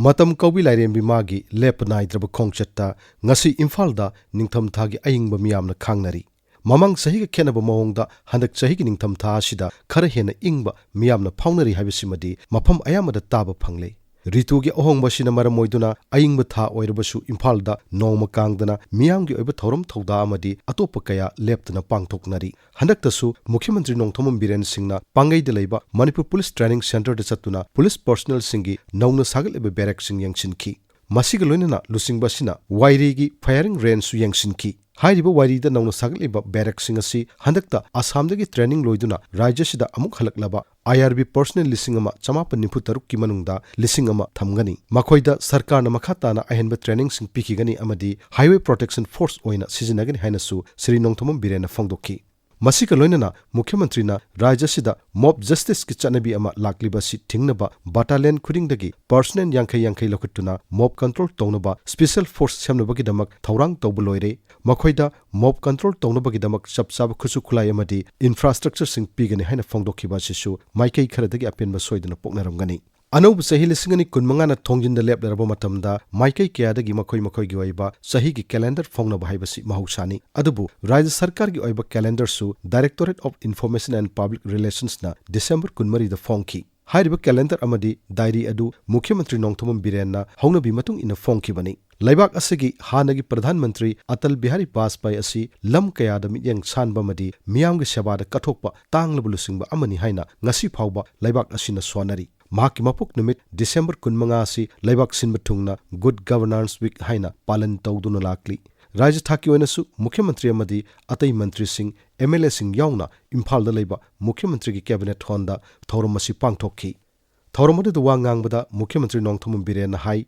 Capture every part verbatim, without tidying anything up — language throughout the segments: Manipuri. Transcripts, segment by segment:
ꯃꯇꯝ ꯀꯧꯕꯤ ꯂꯥꯏꯔꯦꯝꯕꯤ ꯃꯥꯒꯤ ꯂꯦꯞꯄ ꯅꯥꯏꯗ꯭ꯔꯕ ꯈꯣꯡꯆꯠꯇ ꯉꯁꯤ ꯏꯝꯐꯥꯜꯗ ꯅꯤꯡꯊꯝꯊꯥꯒꯤ ꯑꯏꯪꯕ ꯃꯤꯌꯥꯝꯅ ꯈꯥꯡꯅꯔꯤ꯫ ꯃꯃꯥꯡ ꯆꯍꯤꯒ ꯈꯦꯠꯅꯕ ꯃꯑꯣꯡꯗ ꯍꯟꯗꯛ ꯆꯍꯤꯒꯤ ꯅꯤꯡꯊꯝꯊꯥ ꯑꯁꯤꯗ ꯈꯔ ꯍꯦꯟꯅ ꯏꯪꯕ ꯃꯤꯌꯥꯝꯅ ꯐꯥꯎꯅꯔꯤ ꯍꯥꯏꯕꯁꯤꯃꯗꯤ ꯃꯐꯝ ꯑꯌꯥꯝꯕꯗ ꯇꯥꯕ ꯐꯪꯂꯦ꯫ ꯔꯤꯇꯨꯒꯤ ꯑꯍꯣꯡꯕ ꯑꯁꯤꯅ ꯃꯔꯝ ꯑꯣꯏꯗꯨꯅ ꯑꯏꯪꯕ ꯊꯥ ꯑꯣꯏꯔꯕꯁꯨ ꯏꯝꯐꯥꯜꯗ ꯅꯣꯡꯃ ꯀꯥꯡꯗꯅ ꯃꯤꯌꯥꯝꯒꯤ ꯑꯣꯏꯕ ꯊꯧꯔꯝ ꯊꯧꯗꯥ ꯑꯃꯗꯤ ꯑꯇꯣꯞꯄ ꯀꯌꯥ ꯂꯦꯞꯇꯅ ꯄꯥꯡꯊꯣꯛꯅꯔꯤ꯫ ꯍꯟꯗꯛꯇꯁꯨ ꯃꯨꯈ꯭ꯌ ꯃꯟꯇ꯭ꯔꯤ ꯅꯣꯡꯊꯣꯝꯕꯝ ꯕꯤꯔꯦꯟ ꯁꯤꯡꯅ ꯄꯥꯡꯒꯩꯗ ꯂꯩꯕ ꯃꯅꯤꯄꯨꯔ ꯄꯨꯂꯤꯁ ꯇ꯭ꯔꯦꯅꯤꯡ ꯁꯦꯟꯇꯔꯗ ꯆꯠꯇꯨꯅ ꯄꯨꯂꯤꯁ ꯄꯔꯁꯅꯦꯜꯁꯤꯡꯒꯤ ꯅꯧꯅ ꯁꯥꯒꯠꯂꯤꯕ ꯕꯦꯔꯦꯛꯁꯤꯡ ꯌꯦꯡꯁꯤꯟꯈꯤ꯫ ꯃꯁꯤꯒ ꯂꯣꯏꯅꯅ ꯂꯨꯆꯤꯡꯕ ꯑꯁꯤꯅ ꯋꯥꯏꯔꯤꯒꯤ ꯐꯥꯌꯔꯤꯡ ꯔꯦꯟꯖꯁꯨ ꯌꯦꯡꯁꯤꯟꯈꯤ꯫ ꯍꯥꯏꯔꯤꯕ ꯋꯥꯏꯔꯤꯗ ꯅꯧꯅ ꯁꯥꯒꯠꯂꯤꯕ ꯕꯦꯔꯦꯛꯁꯤꯡ ꯑꯁꯤ ꯍꯟꯗꯛꯇ ꯑꯁꯥꯝꯗꯒꯤ ꯇ꯭ꯔꯦꯅꯤꯡ ꯂꯣꯏꯗꯨꯅ ꯔꯥꯖ꯭ꯌꯁꯤꯗ ꯑꯃꯨꯛ ꯍꯜꯂꯛꯂꯕ ꯑꯥꯏ ꯑꯥꯔ ꯕꯤ ꯄꯔꯁꯅꯦꯜ ꯂꯤꯁꯤꯡ ꯑꯃ ꯆꯃꯥꯄꯟ ꯅꯤꯐꯨ ꯇꯔꯨꯛꯀꯤ ꯃꯅꯨꯡꯗ ꯂꯤꯁꯤꯡ ꯑꯃ ꯊꯝꯒꯅꯤ꯫ ꯃꯈꯣꯏꯗ ꯁꯔꯀꯥꯔꯅ ꯃꯈꯥ ꯇꯥꯅ ꯑꯍꯦꯟꯕ ꯇ꯭ꯔꯦꯅꯤꯡꯁꯤꯡ ꯄꯤꯈꯤꯒꯅꯤ ꯑꯃꯗꯤ ꯍꯥꯏꯋꯦ ꯄ꯭ꯔꯣꯇꯦꯛꯁꯟ ꯐꯣꯔꯁ ꯑꯣꯏꯅ ꯁꯤꯖꯤꯟꯅꯒꯅꯤ ꯍꯥꯏꯅꯁꯨ ꯁ꯭ꯔꯤ ꯅꯣꯡꯊꯣꯝꯕꯝ ꯕꯤꯔꯦꯟꯅ ꯐꯣꯡꯗꯣꯛꯈꯤ꯫ ꯃꯁꯤꯒ ꯂꯣꯏꯅꯅ ꯃꯨꯈ꯭ꯌ ꯃꯟꯇ꯭ꯔꯤꯅ ꯔꯥꯖ꯭ꯌꯁꯤꯗ ꯃꯣꯕ ꯖꯁꯇꯤꯁꯀꯤ ꯆꯠꯅꯕꯤ ꯑꯃ ꯂꯥꯛꯂꯤꯕ ꯑꯁꯤ ꯊꯤꯡꯅꯕ ꯕꯥꯇꯥꯂꯤꯌꯟ ꯈꯨꯗꯤꯡꯗꯒꯤ ꯄꯔꯁꯅꯦꯜ ꯌꯥꯡꯈꯩ ꯌꯥꯡꯈꯩ ꯂꯧꯈꯠꯇꯨꯅ ꯃꯣꯕ ꯀꯟꯇ꯭ꯔꯣꯜ ꯇꯧꯅꯕ ꯁ꯭ꯄꯦꯁꯦꯜ ꯐꯣꯔꯁ ꯁꯦꯝꯅꯕꯒꯤꯗꯃꯛ ꯊꯧꯔꯥꯡ ꯇꯧꯕ ꯂꯣꯏꯔꯦ꯫ ꯃꯈꯣꯏꯗ ꯃꯣꯕ ꯀꯟꯇ꯭ꯔꯣꯜ ꯇꯧꯅꯕꯒꯤꯗꯃꯛ ꯆꯞ ꯆꯥꯕ ꯈꯨꯠꯁꯨ ꯈꯨꯠꯂꯥꯏ ꯑꯃꯗꯤ ꯏꯟꯐ꯭ꯔꯥꯁ꯭ꯇ꯭ꯔꯛꯆꯔꯁꯤꯡ ꯄꯤꯒꯅꯤ ꯍꯥꯏꯅ ꯐꯣꯡꯗꯣꯛꯈꯤꯕ ꯑꯁꯤꯁꯨ ꯃꯥꯏꯀꯩ ꯈꯔꯗꯒꯤ ꯑꯄꯦꯟꯕ ꯁꯣꯏꯗꯅ ꯄꯣꯛꯅꯔꯝꯒꯅꯤ꯫ ꯑꯅꯧꯕ ꯆꯍꯤ ꯂꯤꯁꯤꯡ ꯑꯅꯤ ꯀꯨꯟꯃꯉꯥꯅ ꯊꯣꯡꯖꯤꯟꯗ ꯂꯦꯞꯂꯔꯕ ꯃꯇꯝꯗ ꯃꯥꯏꯀꯩ ꯀꯌꯥꯗꯒꯤ ꯃꯈꯣꯏ ꯃꯈꯣꯏꯒꯤ ꯑꯣꯏꯕ ꯆꯍꯤꯒꯤ ꯀꯦꯂꯦꯟꯗꯔ ꯐꯣꯡꯅꯕ ꯍꯥꯏꯕꯁꯤ ꯃꯍꯧꯁꯥꯅꯤ꯫ ꯑꯗꯨꯕꯨ ꯔꯥꯖ꯭ꯌ ꯁꯔꯀꯥꯔꯒꯤ ꯑꯣꯏꯕ ꯀꯦꯂꯦꯟꯗꯔꯁꯨ Directorate of Information and Public Relationsꯅ ꯗꯤꯁꯦꯝꯕꯔ ꯀꯨꯟꯃꯔꯤꯗ ꯐꯣꯡꯈꯤ꯫ ꯍꯥꯏꯔꯤꯕ ꯀꯦꯂꯦꯟꯗꯔ ꯑꯃꯗꯤ ꯗꯥꯏꯔꯤ ꯑꯗꯨ ꯃꯨꯈ꯭ꯌ ꯃꯟꯇ꯭ꯔꯤ ꯅꯣꯡꯊꯣꯝꯕꯝ ꯕꯤꯔꯦꯟꯅ ꯍꯧꯅꯕꯤ ꯃꯇꯨꯡ ꯏꯟꯅ ꯐꯣꯡꯈꯤꯕꯅꯤ꯫ ꯂꯩꯕꯥꯛ ꯑꯁꯤꯒꯤ ꯍꯥꯟꯅꯒꯤ ꯄ꯭ꯔꯙꯥꯟ ꯃꯟꯇ꯭ꯔꯤ ꯑꯇꯜ ꯕꯤꯍꯥꯔꯤ ꯕꯥꯖꯄꯥꯏ ꯑꯁꯤ ꯂꯝ ꯀꯌꯥꯗ ꯃꯤꯠꯌꯦꯡ ꯁꯥꯟꯕ ꯑꯃꯗꯤ ꯃꯤꯌꯥꯝꯒꯤ ꯁꯦꯕꯥꯗ ꯀꯠꯊꯣꯛꯄ ꯇꯥꯡꯂꯕ ꯂꯨꯆꯤꯡꯕ ꯑꯃꯅꯤ ꯍꯥꯏꯅ ꯉꯁꯤ ꯐꯥꯎꯕ ꯂꯩꯕꯥꯛ ꯑꯁꯤꯅ ꯁꯣꯟꯅꯔꯤ꯫ ꯃꯍꯥꯛꯀꯤ ꯃꯄꯣꯛ ꯅꯨꯃꯤꯠ ꯗꯤꯁꯦꯝꯕꯔ ꯀꯨꯟꯃꯉꯥ ꯑꯁꯤ ꯂꯩꯕꯥꯛ ꯁꯤꯟꯕ ꯊꯨꯡꯅ Good Governance Week ꯍꯥꯏꯅ ꯄꯥꯂꯟ ꯇꯧꯗꯨꯅ ꯂꯥꯛꯂꯤ꯫ ꯔꯥꯖ꯭ꯌ ꯊꯥꯛꯀꯤ ꯑꯣꯏꯅꯁꯨ ꯃꯨꯈ꯭ꯌ ꯃꯟꯇ꯭ꯔꯤ ꯑꯃꯗꯤ ꯑꯇꯩ ꯃꯟꯇ꯭ꯔꯤꯁꯤꯡ, ꯑꯦꯝ ꯑꯦꯜ ꯑꯦꯁꯤꯡ ꯌꯥꯎꯅ ꯏꯝꯐꯥꯜꯗ ꯂꯩꯕ ꯃꯨꯈ꯭ꯌ ꯃꯟꯇ꯭ꯔꯤꯒꯤ ꯀꯦꯕꯤꯅꯦꯠ ꯍꯣꯜꯗ ꯊꯧꯔꯝ ꯑꯁꯤ ꯄꯥꯡꯊꯣꯛꯈꯤ꯫ ꯊꯧꯔꯝ ꯑꯗꯨꯗ ꯋꯥ ꯉꯥꯡꯕꯗ ꯃꯨꯈ꯭ꯌ ꯃꯟꯇ꯭ꯔꯤ ꯅꯣꯡꯊꯣꯝꯕꯝ ꯕꯤꯔꯦꯟꯅ ꯍꯥꯏ,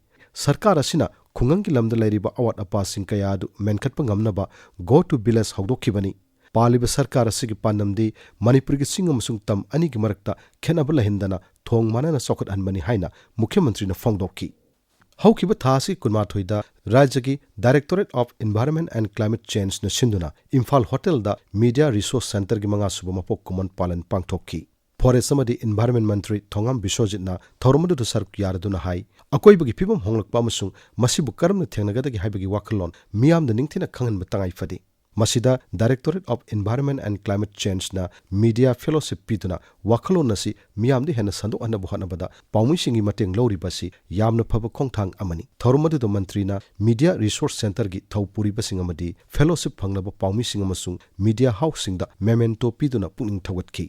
ꯁꯔꯀꯥꯔ ꯑꯁꯤꯅ ꯈꯨꯡꯒꯪꯒꯤ ꯂꯝꯗ ꯂꯩꯔꯤꯕ ꯑꯋꯥꯠ ꯑꯄꯥꯁꯤꯡ ꯀꯌꯥ ꯑꯗꯨ ꯃꯦꯟꯈꯠꯄ ꯉꯝꯅꯕ Go to Village ꯍꯧꯗꯣꯛꯈꯤꯕꯅꯤ꯫ ꯄꯥꯜꯂꯤꯕ ꯁꯔꯀꯥꯔ ꯑꯁꯤꯒꯤ ꯄꯥꯟꯗꯝꯗꯤ ꯃꯅꯤꯄꯨꯔꯒꯤ ꯆꯤꯡ ꯑꯃꯁꯨꯡ ꯇꯝ ꯑꯅꯤꯒꯤ ꯃꯔꯛꯇ ꯈꯦꯠꯅꯕ ꯂꯩꯍꯟꯗꯅ ꯊꯣꯡ ꯃꯥꯟꯅꯅ ꯆꯥꯎꯈꯠꯍꯟꯕꯅꯤ ꯍꯥꯏꯅ ꯃꯨꯈ꯭ꯌ ꯃꯟꯇ꯭ꯔꯤꯅ ꯐꯣꯡꯗꯣꯛꯈꯤ꯫ ꯍꯧꯈꯤꯕ ꯊꯥ ꯑꯁꯤꯒꯤ ꯀꯨꯟꯃꯥꯊꯣꯏꯗ ꯔꯥꯖ꯭ꯌꯒꯤ Directorate of Environment and Climate Changeꯅ ꯁꯤꯟꯗꯨꯅ ꯏꯝꯐꯥꯜ ꯍꯣꯇꯦꯜꯗ Media Resource Centreꯒꯤ ꯃꯉꯥꯁꯨꯕ ꯃꯄꯣꯛ ꯀꯨꯝꯑꯣꯟ ꯄꯥꯂꯟ ꯄꯥꯡꯊꯣꯛꯈꯤ꯫ ꯐꯣꯔꯦꯁ ꯑꯃꯗꯤ ꯏꯟꯚꯥꯏꯔꯟꯃꯦꯟ ꯃꯟꯇ꯭ꯔꯤ ꯊꯣꯉꯥꯝ ꯕꯤꯁ꯭ꯋꯖꯤꯠꯅ ꯊꯧꯔꯝ ꯑꯗꯨꯗ ꯁꯔꯨꯛ ꯌꯥꯔꯗꯨꯅ ꯍꯥꯏ, ꯑꯀꯣꯏꯕꯒꯤ ꯐꯤꯕꯝ ꯍꯣꯡꯂꯛꯄ ꯑꯃꯁꯨꯡ ꯃꯁꯤꯕꯨ ꯀꯔꯝꯅ ꯊꯦꯡꯅꯒꯗꯒꯦ ꯍꯥꯏꯕꯒꯤ ꯋꯥꯈꯜꯂꯣꯟ ꯃꯤꯌꯥꯝꯗ ꯅꯤꯡꯊꯤꯅ ꯈꯪꯍꯟꯕ ꯇꯉꯥꯏ ꯐꯗꯦ꯫ ꯃꯁꯤꯗ Directorate of Environment and Climate Changeꯅ media fellowship ꯄꯤꯗꯨꯅ ꯋꯥꯈꯜꯂꯣꯟ ꯑꯁꯤ ꯃꯤꯌꯥꯝꯗ ꯍꯦꯟꯅ ꯁꯟꯗꯣꯛꯍꯟꯅꯕ ꯍꯣꯠꯅꯕꯗ ꯄꯥꯎꯃꯤꯁꯤꯡꯒꯤ ꯃꯇꯦꯡ ꯂꯧꯔꯤꯕ ꯑꯁꯤ ꯌꯥꯝꯅ ꯐꯕ ꯈꯣꯡꯊꯥꯡ ꯑꯃꯅꯤ꯫ ꯊꯧꯔꯝ ꯑꯗꯨꯗ ꯃꯟꯇ꯭ꯔꯤꯅ Media Resource Centreꯒꯤ ꯊꯧ ꯄꯨꯔꯤꯕꯁꯤꯡ ꯑꯃꯗꯤ fellowship ꯐꯪꯂꯕ ꯄꯥꯎꯃꯤꯁꯤꯡ ꯑꯃꯁꯨꯡ media houseꯁꯤꯡꯗ memento ꯄꯤꯗꯨꯅ ꯄꯨꯛꯅꯤꯡ ꯊꯧꯒꯠꯈꯤ꯫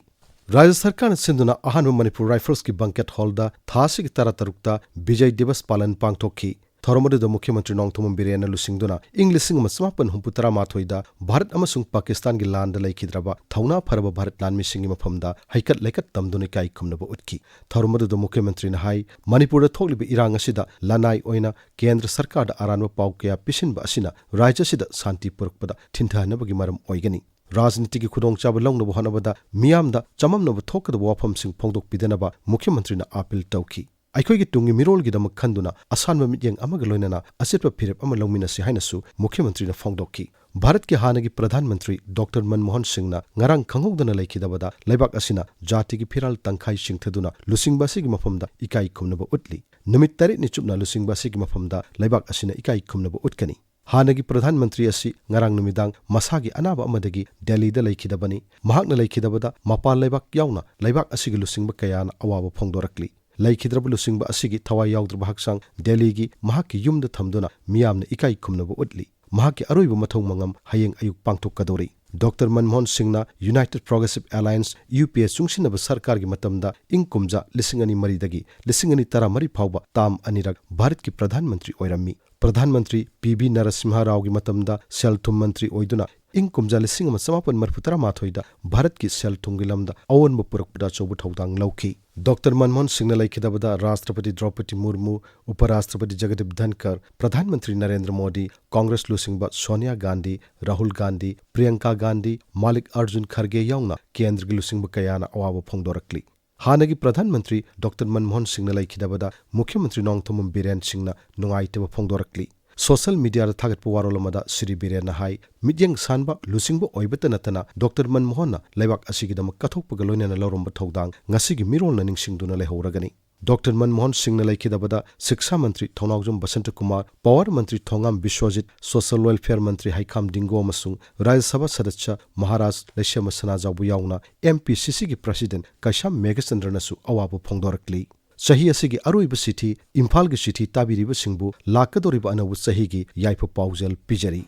ꯔꯥꯖ꯭ꯌ ꯁꯔꯀꯥꯔꯅ ꯁꯤꯟꯗꯨꯅ ꯑꯍꯥꯟꯕ ꯃꯅꯤꯄꯨꯔ ꯔꯥꯏꯐꯜꯁꯀꯤ banquet hallꯗ ꯊꯥ ꯑꯁꯤꯒꯤ ꯇꯔꯥꯇꯔꯨꯛꯇ ꯕꯤꯖꯌ ꯗꯤꯕꯁ ꯄꯥꯂꯟ ꯄꯥꯡꯊꯣꯛꯈꯤ꯫ ꯊꯧꯔꯝ ꯑꯗꯨꯗ ꯃꯨꯈ꯭ꯌ ꯃꯟꯇ꯭ꯔꯤ ꯅꯣꯡꯊꯣꯝꯕꯝ ꯕꯤꯔꯦꯟꯅ ꯂꯨꯆꯤꯡꯗꯨꯅ ꯏꯪ ꯂꯤꯁꯤꯡ ꯑꯃ ꯆꯃꯥꯄꯟ ꯍꯨꯝꯐꯨ ꯇꯔꯥ ꯃꯥꯊꯣꯏꯗ ꯚꯥꯔꯠ ꯑꯃꯁꯨꯡ ꯄꯥꯀꯤꯁꯇꯥꯟꯒꯤ ꯂꯥꯟꯗ ꯂꯩꯈꯤꯗ꯭ꯔꯕ ꯊꯧꯅꯥ ꯐꯔꯕ ꯚꯥꯔꯠ ꯂꯥꯟꯃꯤꯁꯤꯡꯒꯤ ꯃꯐꯝꯗ ꯍꯩꯀꯠ ꯂꯩꯀꯠ ꯇꯝꯗꯨꯅ ꯏꯀꯥꯏ ꯈꯨꯝꯅꯕ ꯎꯠꯈꯤ꯫ ꯊꯧꯔꯝ ꯑꯗꯨꯗ ꯃꯨꯈ꯭ꯌ ꯃꯟꯇ꯭ꯔꯤꯅ ꯍꯥꯏ, ꯃꯅꯤꯄꯨꯔꯗ ꯊꯣꯛꯂꯤꯕ ꯏꯔꯥꯡ ꯑꯁꯤꯗ ꯂꯅꯥꯏ ꯑꯣꯏꯅ ꯀꯦꯟꯗ꯭ꯔ ꯁꯔꯀꯥꯔꯗ ꯑꯔꯥꯟꯕ ꯄꯥꯎ ꯀꯌꯥ ꯄꯤꯁꯤꯟꯕ ꯑꯁꯤꯅ ꯔꯥꯖ꯭ꯌ ꯑꯁꯤꯗ ꯁꯥꯟꯇꯤ ꯄꯨꯔꯛꯄꯗ ꯊꯤꯟꯊꯍꯟꯅꯕꯒꯤ ꯃꯔꯝ ꯑꯣꯏꯒꯅꯤ꯫ ꯔꯥꯖꯅꯤꯇꯤꯒꯤ ꯈꯨꯗꯣꯡꯆꯥꯕ ꯂꯧꯅꯕ ꯍꯣꯠꯅꯕꯗ ꯃꯤꯌꯥꯝꯗ ꯆꯃꯝꯅꯕ ꯊꯣꯛꯀꯗꯕ ꯋꯥꯐꯝꯁꯤꯡ ꯐꯣꯡꯗꯣꯛꯄꯤꯗꯅꯕ ꯃꯨꯈ꯭ꯌ ꯃꯟꯇ꯭ꯔꯤꯅ ꯑꯥꯄꯤꯜ ꯇꯧꯈꯤ꯫ ꯑꯩꯈꯣꯏꯒꯤ ꯇꯨꯡꯒꯤ ꯃꯤꯔꯣꯜꯒꯤꯗꯃꯛ ꯈꯟꯗꯨꯅ ꯑꯁꯥꯟꯕ ꯃꯤꯠꯌꯦꯡ ꯑꯃꯒ ꯂꯣꯏꯅꯅ ꯑꯆꯦꯠꯄ ꯐꯤꯔꯦꯞ ꯑꯃ ꯂꯧꯃꯤꯟꯅꯁꯤ ꯍꯥꯏꯅꯁꯨ ꯃꯨꯈ꯭ꯌ ꯃꯟꯇ꯭ꯔꯤꯅ ꯐꯣꯡꯗꯣꯛꯈꯤ꯫ ꯚꯥꯔꯠꯀꯤ ꯍꯥꯟꯅꯒꯤ ꯄ꯭ꯔꯙꯥꯟ ꯃꯟꯇ꯭ꯔꯤ ꯗꯣꯛꯇꯔ ꯃꯟꯃꯣꯍꯟ ꯁꯤꯡꯅ ꯉꯔꯥꯡ ꯈꯪꯍꯧꯗꯅ ꯂꯩꯈꯤꯗꯕꯗ ꯂꯩꯕꯥꯛ ꯑꯁꯤꯅ ꯖꯥꯇꯤꯒꯤ ꯐꯤꯔꯥꯜ ꯇꯪꯈꯥꯏ ꯆꯤꯡꯊꯗꯨꯅ ꯂꯨꯆꯤꯡꯕ ꯑꯁꯤꯒꯤ ꯃꯐꯝꯗ ꯏꯀꯥꯏ ꯈꯨꯝꯅꯕ ꯎꯠꯂꯤ꯫ ꯅꯨꯃꯤꯠ ꯇꯔꯦꯠꯅꯤ ꯆꯨꯞꯅ ꯂꯨꯆꯤꯡꯕ ꯑꯁꯤꯒꯤ ꯃꯐꯝꯗ ꯂꯩꯕꯥꯛ ꯑꯁꯤꯅ ꯏꯀꯥꯏ ꯈꯨꯝꯅꯕ ꯎꯠꯀꯅꯤ꯫ ꯍꯥꯟꯅꯒꯤ ꯄ꯭ꯔꯙꯥꯟ ꯃꯟꯇ꯭ꯔꯤ ꯑꯁꯤ ꯉꯔꯥꯡ ꯅꯨꯃꯤꯗꯥꯡ ꯃꯁꯥꯒꯤ ꯑꯅꯥꯕ ꯑꯃꯗꯒꯤ ꯗꯦꯜꯂꯤꯗ ꯂꯩꯈꯤꯗꯕꯅꯤ꯫ ꯃꯍꯥꯛꯅ ꯂꯩꯈꯤꯗꯕꯗ ꯃꯄꯥꯟ ꯂꯩꯕꯥꯛ ꯌꯥꯎꯅ ꯂꯩꯕꯥꯛ ꯑꯁꯤꯒꯤ ꯂꯨꯆꯤꯡꯕ ꯀꯌꯥꯅ ꯑꯋꯥꯕ ꯐꯣꯡꯗꯣꯔꯛꯂꯤ꯫ ꯂꯩꯈꯤꯗ꯭ꯔꯕ ꯂꯨꯆꯤꯡꯕ ꯑꯁꯤꯒꯤ ꯊꯋꯥꯏ ꯌꯥꯎꯗ꯭ꯔꯕ ꯍꯛꯆꯥꯡ ꯗꯦꯜꯂꯤꯒꯤ ꯃꯍꯥꯛꯀꯤ ꯌꯨꯝꯗ ꯊꯝꯗꯨꯅ ꯃꯤꯌꯥꯝꯅ ꯏꯀꯥꯏ ꯈꯨꯝꯅꯕ ꯎꯠꯂꯤ꯫ ꯃꯍꯥꯛꯀꯤ ꯑꯔꯣꯏꯕ ꯃꯊꯧ ꯃꯉꯝ ꯍꯌꯦꯡ ꯑꯌꯨꯛ ꯄꯥꯡꯊꯣꯛꯀꯗꯧꯔꯤ꯫ ꯗꯣꯛꯇꯔ ꯃꯟꯃꯣꯍꯟ ꯁꯤꯡꯅ United Progressive Alliance, ꯌꯨ ꯄꯤ ꯑꯦ, ꯆꯨꯡꯁꯤꯟꯅꯕ ꯁꯔꯀꯥꯔꯒꯤ ꯃꯇꯝꯗ ꯏꯪ ꯀꯨꯝꯖꯥ ꯂꯤꯁꯤꯡ ꯑꯅꯤ ꯃꯔꯤꯗꯒꯤ ꯂꯤꯁꯤꯡ ꯑꯅꯤ ꯇꯔꯥꯃꯔꯤ ꯐꯥꯎꯕ ꯇꯥꯝ ꯑꯅꯤꯔꯛ ꯚꯥꯔꯠꯀꯤ ꯄ꯭ꯔꯙꯥꯟ ꯃꯟꯇ꯭ꯔꯤ ꯑꯣꯏꯔꯝꯃꯤ꯫ ꯄ꯭ꯔꯙꯥꯟ ꯃꯟꯇ꯭ꯔꯤ ꯄꯤ ꯕꯤ ꯅꯔꯁꯤꯝꯍ ꯔꯥꯎꯒꯤ ꯃꯇꯝꯗ ꯁꯦꯜ ꯊꯨꯝ ꯃꯟꯇ꯭ꯔꯤ ꯑꯣꯏꯗꯨꯅ ꯏꯪ ꯀꯨꯝꯖꯥ ꯂꯤꯁꯤꯡ ꯑꯃ ꯆꯃꯥꯄꯟ ꯃꯔꯤꯐꯨ ꯇꯔꯥꯃꯥꯊꯣꯏꯗ ꯚꯥꯔꯠꯀꯤ ꯁꯦꯜ ꯊꯨꯝꯒꯤ ꯂꯝꯗ ꯑꯑꯣꯟꯕ ꯄꯨꯔꯛꯄꯗ ꯑꯆꯧꯕ ꯊꯧꯗꯥꯡ ꯂꯧꯈꯤ꯫ ꯗꯣꯛꯇꯔ ꯃꯟꯃꯣꯍꯟ ꯁꯤꯡꯅ ꯂꯩꯈꯤꯗꯕꯗ ꯔꯥꯁꯇ꯭ꯔꯄꯇꯤ ꯗ꯭ꯔꯧꯄꯗꯤ ꯃꯨꯔꯃꯨ, ꯎꯄ ꯔꯥꯁꯇ꯭ꯔꯄꯇꯤ ꯖꯒꯗꯤꯞ ꯙꯟꯀꯔ, ꯄ꯭ꯔꯙꯥꯟ ꯃꯟꯇ꯭ꯔꯤ ꯅꯔꯦꯟꯗ꯭ꯔ ꯃꯣꯗꯤ, ꯀꯣꯡꯒ꯭ꯔꯦꯁ ꯂꯨꯆꯤꯡꯕ ꯁꯣꯅꯤꯌꯥ ꯒꯥꯟꯙꯤ, ꯔꯥꯍꯨꯜ ꯒꯥꯟꯙꯤ, ꯄ꯭ꯔꯤꯌꯪꯀꯥ ꯒꯥꯟꯙꯤ, ꯃꯥꯂꯤꯛ ꯑꯔꯖꯨꯟ ꯈꯔꯒꯦ ꯌꯥꯎꯅ ꯀꯦꯟꯗ꯭ꯔꯒꯤ ꯂꯨꯆꯤꯡꯕ ꯀꯌꯥꯅ ꯑꯋꯥꯕ ꯐꯣꯡꯗꯣꯔꯛꯂꯤ꯫ ꯍꯥꯟꯅꯒꯤ ꯄ꯭ꯔꯙꯥꯟ ꯃꯟꯇ꯭ꯔꯤ ꯗꯣꯛꯇꯔ ꯃꯟꯃꯣꯍꯟ ꯁꯤꯡꯅ ꯂꯩꯈꯤꯗꯕꯗ ꯃꯨꯈ꯭ꯌ ꯃꯟꯇ꯭ꯔꯤ ꯅꯣꯡꯊꯣꯝꯕꯝ ꯕꯤꯔꯦꯟ ꯁꯤꯡꯅ ꯅꯨꯡꯉꯥꯏꯇꯕ ꯐꯣꯡꯗꯣꯔꯛꯂꯤ꯫ ꯁꯣꯁꯤꯌꯦꯜ ꯃꯤꯗꯤꯌꯥꯗ ꯊꯥꯒꯠꯄ ꯋꯥꯔꯣꯜ ꯑꯃꯗ ꯁ꯭ꯔꯤ ꯕꯤꯔꯦꯟꯅ ꯍꯥꯏ, ꯃꯤꯠꯌꯦꯡ ꯁꯥꯟꯕ, ꯂꯨꯆꯤꯡꯕ ꯑꯣꯏꯕꯇ ꯅꯠꯇꯅ ꯗꯣꯛꯇꯔ ꯃꯟꯃꯣꯍꯟꯅ ꯂꯩꯕꯥꯛ ꯑꯁꯤꯒꯤꯗꯃꯛ ꯀꯠꯊꯣꯛꯄꯒ ꯂꯣꯏꯅꯅ ꯂꯧꯔꯝꯕ ꯊꯧꯗꯥꯡ ꯉꯁꯤꯒꯤ ꯃꯤꯔꯣꯜꯅ ꯅꯤꯡꯁꯤꯡꯗꯨꯅ ꯂꯩꯍꯧꯔꯒꯅꯤ꯫ ꯗꯣꯛꯇꯔ ꯃꯟꯃꯣꯍꯟ ꯁꯤꯡꯅ ꯂꯩꯈꯤꯗꯕꯗ ꯁꯤꯛꯁꯥ ꯃꯟꯇ꯭ꯔꯤ ꯊꯣꯡꯅꯥꯎꯖꯝ ꯕꯁꯟꯇ ꯀꯨꯃꯥꯔ, ꯄꯥꯋꯔ ꯃꯟꯇ꯭ꯔꯤ ꯊꯣꯉꯥꯝ ꯕꯤꯁ꯭ꯋꯖꯤꯠ, ꯁꯣꯁꯤꯌꯦꯜ ꯋꯦꯜꯐꯤꯌꯔ ꯃꯟꯇ꯭ꯔꯤ ꯍꯩꯈꯥꯝ ꯗꯤꯡꯒꯣ ꯑꯃꯁꯨꯡ ꯔꯥꯖ꯭ꯌ ꯁꯚꯥ ꯁꯗꯁ꯭ꯌ ꯃꯍꯥꯔꯥꯖ ꯂꯩꯁꯦꯝꯕ ꯁꯅꯥꯖꯥꯎꯕ ꯌꯥꯎꯅ ꯑꯦꯝ ꯄꯤ ꯁꯤ ꯁꯤꯒꯤ ꯄ꯭ꯔꯁꯤꯗꯦꯟꯠ ꯀꯩꯁꯥꯝ ꯃꯦꯘꯆꯟꯗ꯭ꯔꯅꯁꯨ ꯑꯋꯥꯕ ꯐꯣꯡꯗꯣꯔꯛꯂꯤ꯫ ꯆꯍꯤ ꯑꯁꯤꯒꯤ ꯑꯔꯣꯏꯕ ꯆꯤꯊꯤ, ꯏꯝꯐꯥꯜꯒꯤ ꯆꯤꯊꯤ ꯇꯥꯕꯤꯔꯤꯕꯁꯤꯡꯕꯨ ꯂꯥꯛꯀꯗꯧꯔꯤꯕ ꯑꯅꯧꯕ ꯆꯍꯤꯒꯤ ꯌꯥꯏꯐ ꯄꯥꯎꯖꯦꯜ ꯄꯤꯖꯔꯤ꯫